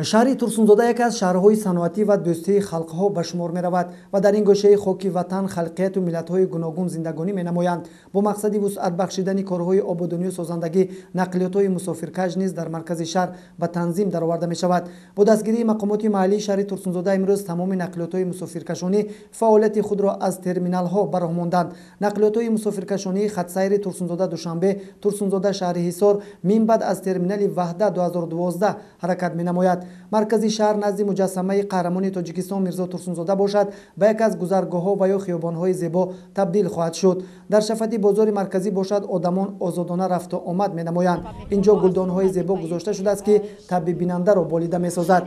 Шаҳри Турсунзода яке аз шаҳрҳои саноатӣ ва дӯстии халқҳо ба шумор меравад ва дар ин гӯшаи хоки ватан халқияту миллатҳои гуногун зиндагонӣ менамоянд. Бо мақсади вусъат бахшидани корҳои ободонию созандагӣ, нақлиётҳои мусофиркаш низ дар маркази шаҳр ба танзим дароварда мешавад. Бо дастгирии мақомоти маҳаллии шаҳри Турсунзода имрӯз тамоми нақлиётҳои мусофиркашонӣ фаъолияти худро аз терминалҳо ба роҳ монданд. Нақлиётҳои мусофиркашонии хатсайри Турсунзода Душанбе, Турсунзода шаҳри Ҳисор минбаъд аз терминали Ваҳдат 2012 ҳаракат менамояд. Маркази шаҳр назди муҷассамаи қаҳрамони Тоҷикистон Мирзо Турсунзода бошад, ба яке аз гузаргоҳҳо ва ё хиёбонҳои зебо табдил хоҳад шуд. Дар шафати бозори марказӣ бошад, одамон озодона рафту омад менамоянд. Инҷо гулдонҳои зебо гузошта шудааст, ки табъи бинандаро болида месозад.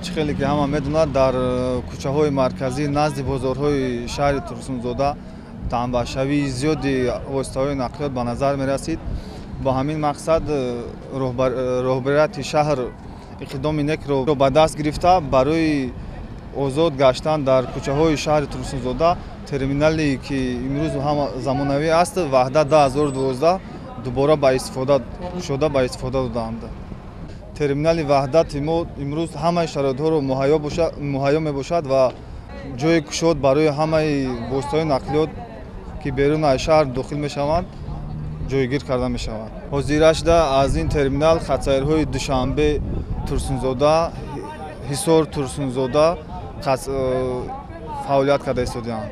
Чӣ хеле ки ҳама медонад, дар кӯчаҳои марказӣ назди бозорҳои шаҳри Турсунзода танбаҳшавии зиёди воситаҳои нақлиёт ба назар мерасид. Бо ҳамин мақсад роҳбарияти шаҳр иқдоми некро ба даст гирифта, барои озод гаштан дар кӯчаҳои шаҳри Турсунзода терминале ки имрӯз ҳама замонавӣ аст, Ваҳдат 2012 дубора ба истифода шуда ба истифода доданд. Терминали Ваҳдати мо имрӯз ҳамаи шароитҳоро муҳайё мебошад ва ҷои кушод барои ҳамаи воситаҳои нақлиёт, ки берун аз шаҳр дохил мешаванд, ҷойгир карда мешавад. Ҳозира шуда аз ин терминал хатсайрҳои Душанбе Турсунзода, Ҳисор Турсунзода фаъолият карда истодаанд.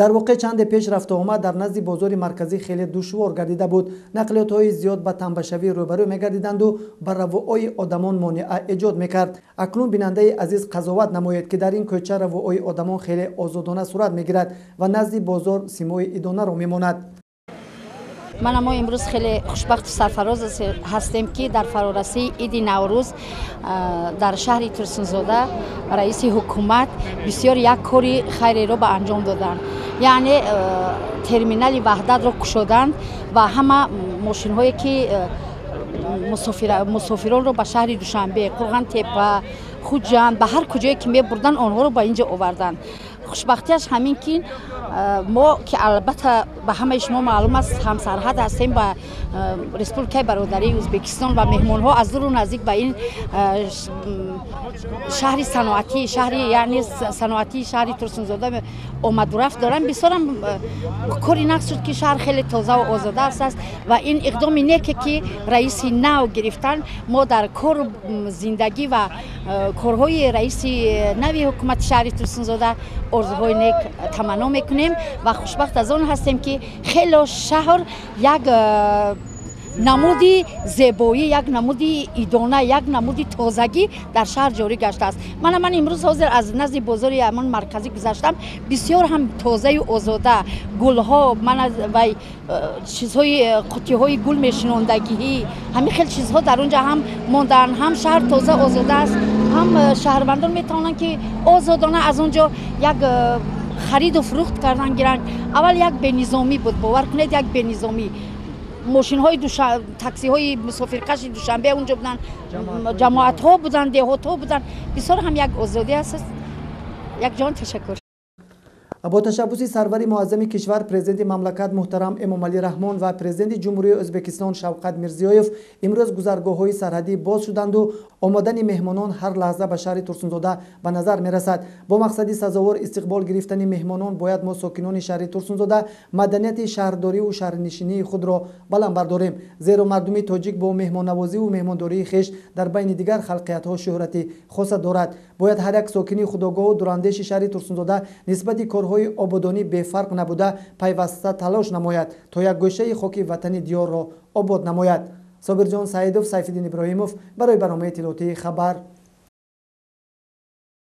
Дар воқеъ, чанде пеш рафтуомад дар назди бозори марказӣ хеле душвор гардида буд. Нақлиётҳои зиёд ба танбашавӣ рӯбарӯ мегардиданду ба равуои одамон монеа эҷод мекард. Акнун, бинандаи азиз, қазоват намоед, ки дар ин кӯча равуои одамон хеле озодона сурат мегирад ва назди бозор симои идонаро мемонад. Мана, мо имрӯз хеле хушбахту сарфароз ҳастем, ки дар фарорасии иди Наврӯз дар шаҳри Турсунзода раиси ҳукумат бисёр як кори хайреро ба анҷом доданд, яъне терминали Ваҳдатро кушоданд ва ҳама мошинҳое, ки мусофиронро ба шаҳри Душанбе, Қурғантепа, Хуҷанд, ба ҳар куҷое ки мебурданд, онҳоро ба ин ҷо оварданд. Хушбахтиаш ҳамин, ки мо, ки албатта ба ҳамаи шумо маълум аст, ҳамсарҳад ҳастем ба Республикаи бародарии Ӯзбекистон ва меҳмонҳо аз дуру наздик ба ин шаҳри саноатӣ, шаҳри яъне саноатии шаҳри Турсунзода омадурафт доранд. Бисёрам кори нағз шуд, ки шаҳр хеле тозаву озода аст ва ин иқдоми неке, ки раиси нав гирифтанд, мо дар кору зиндагӣ ва корҳои раиси нави ҳукумати шаҳри Турсунзода орзуҳои нек таманно мекунем ва хушбахт аз он ҳастем, ки хело шаҳр як намуди зебоӣ, як намуди идона, як намуди тозагӣ дар шаҳр ҷорӣ гаштааст. Мана, ман имрӯз ҳозир аз назди бозори ҳамон марказӣ гузаштам. Бисёр ҳам тозаю озода, гулҳо, мана вай чизҳои қуттиҳои гул мешинондагиҳӣ, ҳамин хел чизҳо дар он ҷо ҳам мондаанд. Ҳам шаҳр тоза озода аст, ҳам шаҳрвандон метавонанд, ки озодона аз он ҷо як хариду фурӯхт кардан гиранд. Аввал як бенизомӣ буд, бовар кунед, як бенизомӣ. Мошинҳои, таксиҳои мусофиркаши Душанбе унҷо буданд, ҷамоатҳо буданд, деҳотҳо буданд. Бисёр ҳам як озодӣ аст. Як ҷон ташаккур. Бо ташаббуси сарвари муаззами кишвар, президенти мамлакат муҳтарам Эмомалӣ Раҳмон ва президенти Ҷумҳурии Ӯзбекистон Шавқат Мирзиёев имрӯз гузаргоҳҳои сарҳадӣ боз шуданду омадани меҳмонон ҳар лаҳза ба шаҳри Турсунзода ба назар мерасад. Бо мақсади сазовор истиқбол гирифтани меҳмонон бояд мо, сокинони шаҳри Турсунзода, маданияти шаҳрдориву шаҳрнишинии худро баланд бардорем, зеро мардуми тоҷик бо меҳмоннавозиву меҳмондории хеш дар байни дигар халқиятҳо шӯҳрати хоса дорад. Бояд ҳар як сокини худогоҳу дурандеши шаҳри Турсунзода нисбати корҳои ободонӣ бефарқ набуда, пайваста талош намояд, то як гӯшаи хоки ватани диёрро обод намояд. Собирҷон Саидов, Сайфиддин Иброҳимов барои барномаи иттилоотии «Хабар».